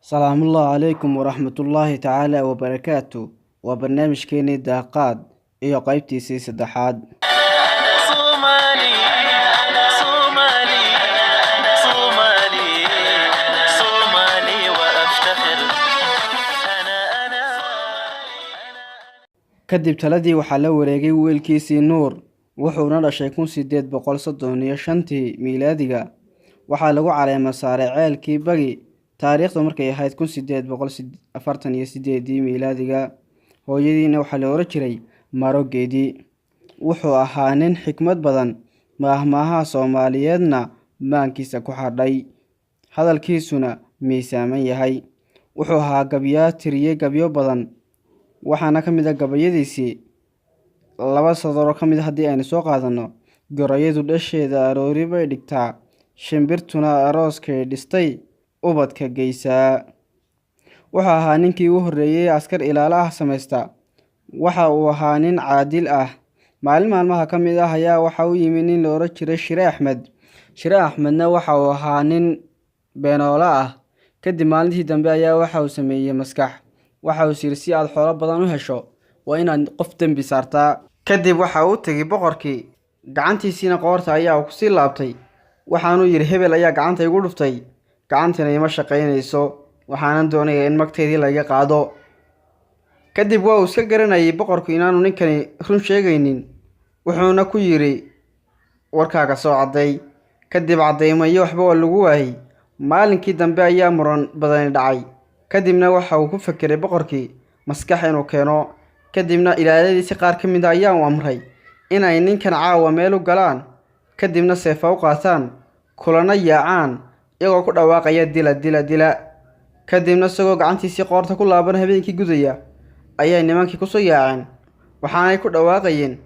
Salaamullaahi calaykum waraxmatullaahi tacaala wabarakaatu. Waa barnaamijkeenii Daaqaad iyo qaybtiisii saddexaad. صومالي صومالي صومالي صومالي وأفتخر أنا أنا. Kadib taladii waxaa la wareegay wiilkiisii Nuur, wuxuuna dhashay 1835-tii miilaadiga. Waxaa lagu caleemo saaray ceelkii Bagi taariikhdu markay ahayd 1848-dii miilaadiga. Hooyadiina waxaa la oran jiray Marogeedi. Wuxuu ahaa nin xikmad badan, maahmaahaha Soomaaliyeedna maankiisa ku xardhay, hadalkiisuna miisaaman yahay. Wuxuu ahaa gabyaa tiriyey gabyo badan, waxaana ka mid ah gabayadiisii laba sadaro ka mid ah haddii aynu soo qaadano: "Gorayadu dhasheeda aroori bay dhigtaa, shimbirtuna arooskay dhistay ubadka geysaa." Wuxuu ahaa ninkii ugu horreeyey askar ilaalo ah samaysta. Waxa uu ahaa nin caadil ah. Maalin maalmaha ka mid ah ayaa waxa u yimi nin la oran jiray Shire Axmed. Shire Axmedna waxa uu ahaa nin beenoole ah. Kadib maalintii dambe ayaa waxa uu sameeyey maskax. Waxa uu is yidhi, si aad xoolo badan u hesho waa inaad qof dembi saartaa. Kadib waxa uu tegey boqorkii, gacantiisiina qoorta ayaa uu kusii laabtay. Waxaanuu yidhi, "Hebel ayaa gacanta igu dhuftay, gacantina ima shaqaynayso, waxaanan doonayaa in magteydii laga qaado." Kadib waa uu iska garanayay boqorku inaanu ninkani run sheegaynin, wuxuuna ku yidhi, "Warkaaga soo cadday." Kadib caddaymo iyo waxba waa lagu waayey. Maalinkii dambe ayaa muran badani dhacay. Kadibna waxa uu ku fekeray boqorkii maskax inuu keeno. Kadibna ilaaladiisi qaar ka mid ah ayaa u amray inay ninkan caawa meel u galaan, kadibna seefa u qaataan, kulana yaacaan iyagoo ku dhawaaqaya, "Dila, dila, dila." Kadibna isagoo gacantiisii qoorta ku laaban habeenkii gudaya ayay nimankii kusoo yaaceen, waxaanay ku dhawaaqayeen,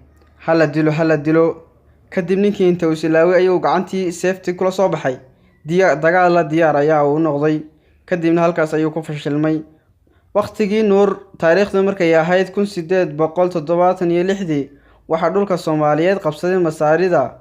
"Hala dilo, hala dilo." Kadib ninkii inta uu isilaaway ayuu gacantii seeftii kula soo baxay, diya dagaal la diyaar ayaa uu noqday. Kadibna halkaas ayuu ku fashilmay. Wakhtigii Nuur, taariikhdu markay ahayd 1876-dii, waxaa dhulka Soomaaliyeed qabsaday Masaarida.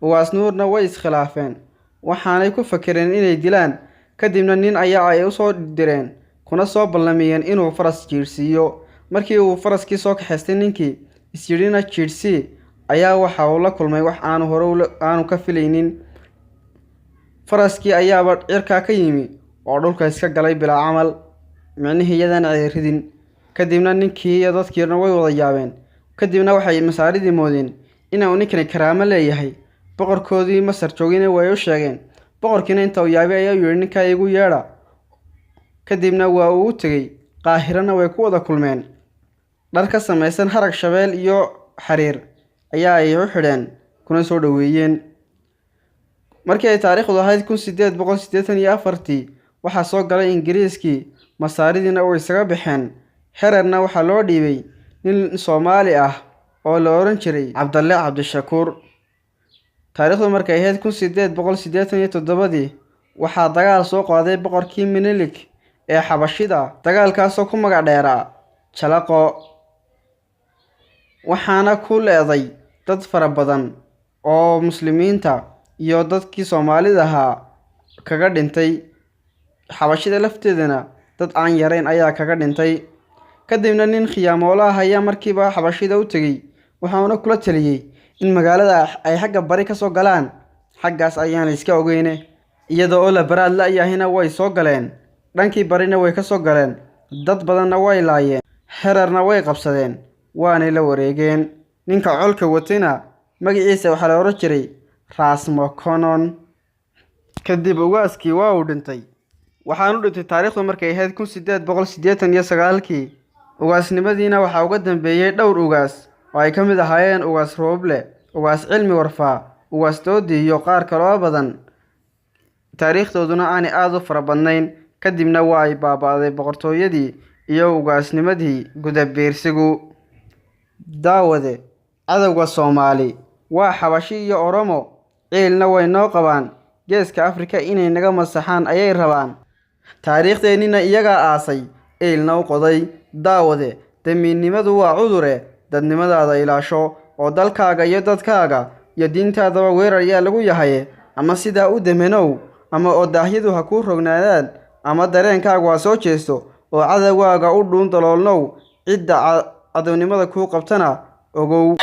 Ugaas Nuurna way iskhilaafeen, waxaanay ku fakereen inay dilaan. Kadibna nin ayaa ay usoo direen, kuna soo ballamiyeen inuu faras jiidhsiiyo. Markii uu faraskii soo kaxaystay ninkii, isyidhina jiidhsii, ayaa waxa uu la kulmay wax aanu hore aanu ka filaynin. Faraskii ayaaba cirkaa ka yimi oo dhulka iska galay bilaa camal, micnihii iyadaan cidiridin. Kadibna ninkii iyo dadkiina way wada yaabeen. Kadibna waxay Masaaridii moodeen inuu ninkani karaamo leeyahay. Boqorkoodii Masar joogayna way u sheegeen. Boqorkiina inta uu yaabay ayaa yidhi, "Ninkaa igu yeedha." Kadibna waa uu u tegey, Qaahirana way ku wada kulmeen. Dhar ka samaysan harag shabeel iyo xariir ayaa ay u xidheen, kuna soo dhoweeyeen. Markii ay taariikhdu ahayd 1884-tii, waxaa soo galay Ingiriiskii, Masaaridiina way isaga baxeen. Hererna waxaa loo dhiibay nin Soomaali ah oo la oran jiray Cabdalle Cabdishakuur. Taariikhdu markay ahayd 1887-dii, waxaa dagaal soo qaaday boqorkii Minilik ee Xabashida, dagaalkaasoo ku magac dheeraa Jalaqo, waxaana ku leeday dad fara badan oo muslimiinta iyo dadkii Soomaalida ahaa kaga dhintay. Xabashida lafteedana dad aan yarayn ayaa kaga dhintay. Kadibna nin khiyaamoolo ah ayaa markiiba Xabashida u tegey, wuxuuna kula taliyey in magaalada ay xagga bari ka soo galaan, xaggaas ayaan la iska ogeyne. Iyada oo la baraad la-yahayna way soo galeen, dhankii barina way ka soo galeen, dad badanna way laayeen, Herarna way qabsadeen, waanay la wareegeen. Ninka colka watayna magaciisa waxaa la odhan jiray Rasmoconon. Kadib ugaaskii waa uu dhintay. Waxaanu dhintay taariikhdu markay ahayd 1889-kii. Ugaasnimadiina waxaa uga dambeeyey dhowr ugaas oo ay ka mid ahaayeen Ugaas Rooble, Ugaas Cilmi Warfaa, Ugaas Doodi iyo qaar kaloo badan, taariikhdooduna aanay aada u fara badnayn. Kadibna waa ay baaba'day boqortooyadii iyo ugaasnimadii Gudabiirsigu. Daawade, cadowga Soomaali waa Xabashi iyo Oromo, ciilna way noo qabaan. Geeska Afrika inay naga masaxaan ayay rabaan. Taariikhdeennina iyagaa aasay, ciilna u qoday. Daawade, damiinnimadu waa cudure, dadnimadaada ilaasho oo dalkaaga iyo dadkaaga iyo diintaadaba weerar yaa lagu yahay. Ama sidaa u damanow ama oo daahyadu ha kuu rognaadaan. Ama dareenkaagu ha soo jeesto oo cadowgaaga u dhuun daloolnow, cidda cadownimada kuu qabtana ogow.